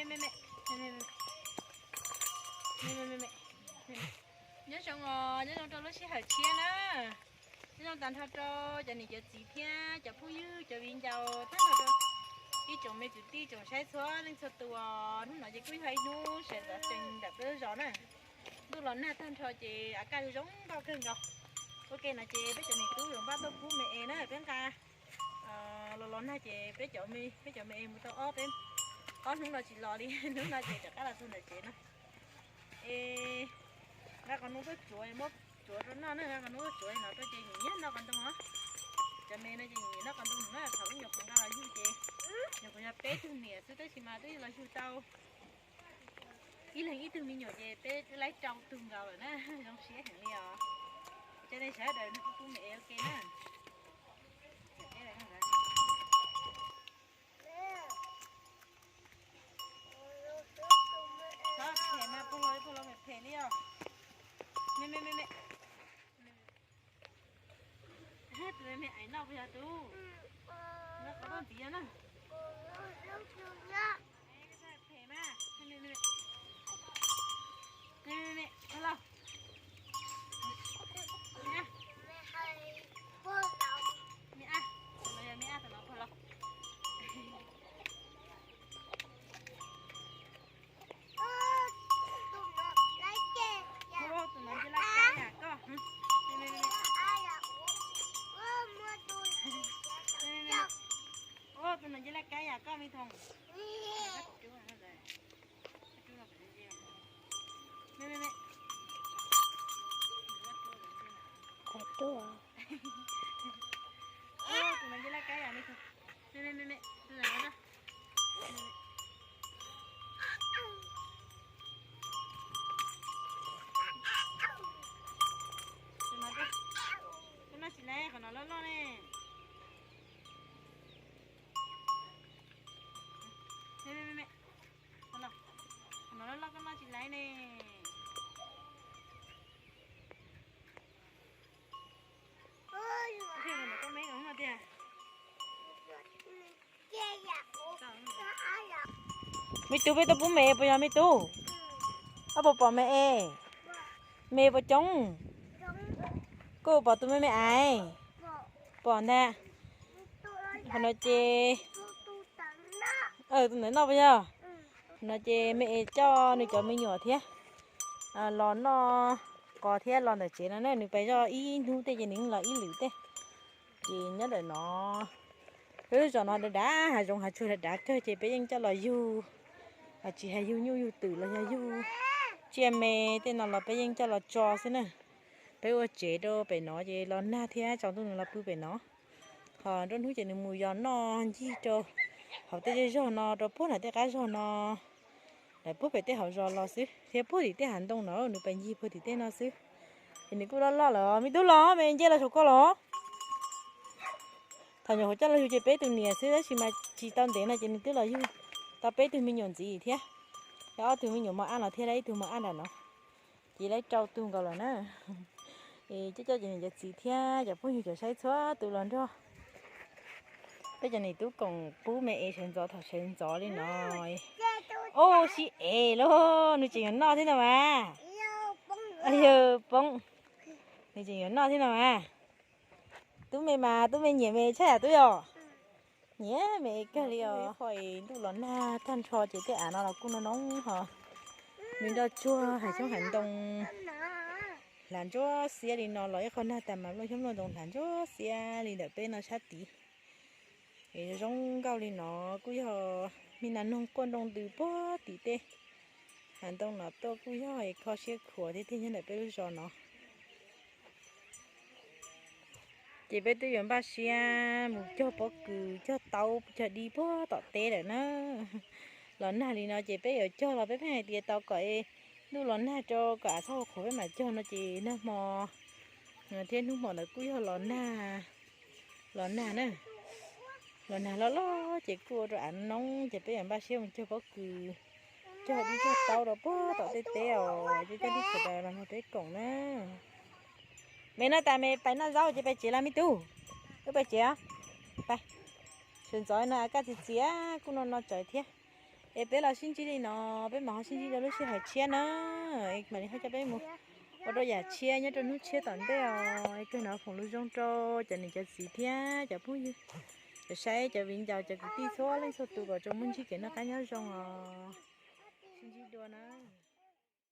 Nyob zoo os, nyob zoo rau lub sij hawm tshiab na. Nyob zoo tag nrho rau cov niam cov txiv thiab cov phooj ywg cov viv ncaus tag nrho rau ib tsoom me kwv tij tsoom saib txhua leej txhua tus. Hnub no ces kuj yog ib hnub sawv ntxov tsees ntawm peb lub zos na. Ntuj los nag tag nrho ces a kaj zoo nkauj kawg nkaus. Ua ke no ces peb cov niam tub yuav npaj tuaj pub me es na, peb nqa los los nag ces peb cov me, peb cov me es mus tau ob peb, ob hnub no tsis los li, hnub no ces rov qab los txog ntawm tsev no. Es nqa qos hnub tuaj tsuav, muab tsuav rau noj na, nqa qos hnub tuaj tsuav no rau ces nyiam nyiam noj qos ntoo os. Cov me no ces nyiam nyiam noj qos ntoo na, thaum ub nyuam qhuav nqa los yug ces nyuam qhuav yog peb tug niam xwb tab sis mas twb los yug tau ib leeg ib tug me nyuam ces peb laib rau tug nkaus lawm na, zoo siab heev li os. Cov nej sawv daws noj pub me es ua ke na. Txhob phem mas, pug los pug los phem phem li os. Me me me me. Tus me me ais noj puas yog tub? Noj qos ntxiv na. Phem mas. Me me me. Me me me, pug los. Me a. Me a, tus no yog me a, tus no pug los. Tus no nce laj kab yam koj. Tus no nce laj kab yam koj me Thoom. Tus no nce laj kab yam me Thoom. Koj noj tsis laiv, qhov no loj loj ne. Qhov no loj loj koj noj tsis laiv ne. Koj me no tiag. Me tub, peb tuaj pub me puas yog me tub? Koj puas pom me es? Me puas coob? Koj puas pom tus me me ais? Pom ntag. Qhov no ces, tus ntawd noj puas yog? Qhov no ces me es coj nws cov me nyuam thiab los noj qos thiab los ntawm tsev no na, nws pais zoj ib hnub tej ces nws los ib lwm tej. Ces nyob ntawm no, peb lub zos no dav dav, hav zoov hav tsuag dav dav kawg ces peb yeej coj los yug, tsis hais yug nyuj yug twm los yog yug tsiaj me tej no los peb yeej coj los tso xwb na. Peb ua tsev rau pem no ces los nag thiab tsaus ntuj nws los pw pem no. Ho nruab hnub ces nws mus yos noj ncig rau hauv tej zej zog no rau puag nram tej qab zog no, lawv puag pem tej hauv zos los xwb thiab puag tim tej hav ntoo no nws pais ncig puag tim tej no xwb. Ces nws kuj loj loj lawm, me tub los me nce los saum ko los. Thaum nyuam qhuav coj los yug ces peb tus niam xwb tab sis mas tsis tau ntev no ces nws twb los yug tau peb tug me nyuam ntxiv thiab. Yog ob tug me nyuam mos ab no thiab, ib tug mos ab nram no. Ces laib rau tug nkaus lawm na. Es coj cov niam cov txiv thiab cov phooj ywg cov saib txhua tus los nrog peb cov niam tub koom pub me es sawv ntxov thaum sawv ntxov li no. Ub, sib ev lauj, nws tseem yuav noj thiab no mas. Yawg poob, nws tseem yuav noj thiab no mas. Tub me mas tub me nyiam me tshaj yam tub yom. Nyiam me es kawg li os. Qhov ntuj los nag tag nrho ces tej av no los kuj noo noo ho. Me nroj tsuag hav xyoob hav ntoo hlav ntsuab xiab li no los ib qho nag tas mas nplooj xyoob nplooj ntoo hlav ntsuab xiab li ntawm peb no sab tid. Es zoo nkauj li no kuj yog me nas noog quaj nroo ntws puag tim tej hav ntoo no tuaj kuj yog es kho siab khuav thiab tiag nyob ntawm peb lub zos no. Ces peb twb yuav npaj siab mus cog pob kws cog taub cog dib puag tom teb lawm na. Los nag li no ces peb yuav cog los peb pheej hais tias tau kom ntuj los nag rau kom av txhob qhuav peb mam cog no ces nag hmo thiab hnub hmo ntawd kuj yog los nag, los nag na. Los nag loj loj ces kuj ua rau av noob ces peb yuav npaj siab mus cog pob kws, cog dib cog taub rau puag tom tej teb os, coj coj nej sawv daws los nrog peb koom na. Me noj tas me pais noj zaub ces pais tsev los me tub. Wb pais tsev os. Pais. Sawv ntxov no kaj txias txias kuj no no tsawv thiab. Es peb los sib ntsib li no, peb mam ho sib ntsib rau lub sij hawm tshiab na. Es mam li ho coj peb mus ua rau yam tshiab nyob rau hnub tshiab tom ntej os. Es kawg no foom lus zoo rau cov niam cov txiv thiab cov phooj ywg, cov saib, cov viv ncaus, cov kwv tij txhua leej txhua tus kom tsuas muaj ntsib kev noj qab nyob zoo os. Sib ntsib dua na.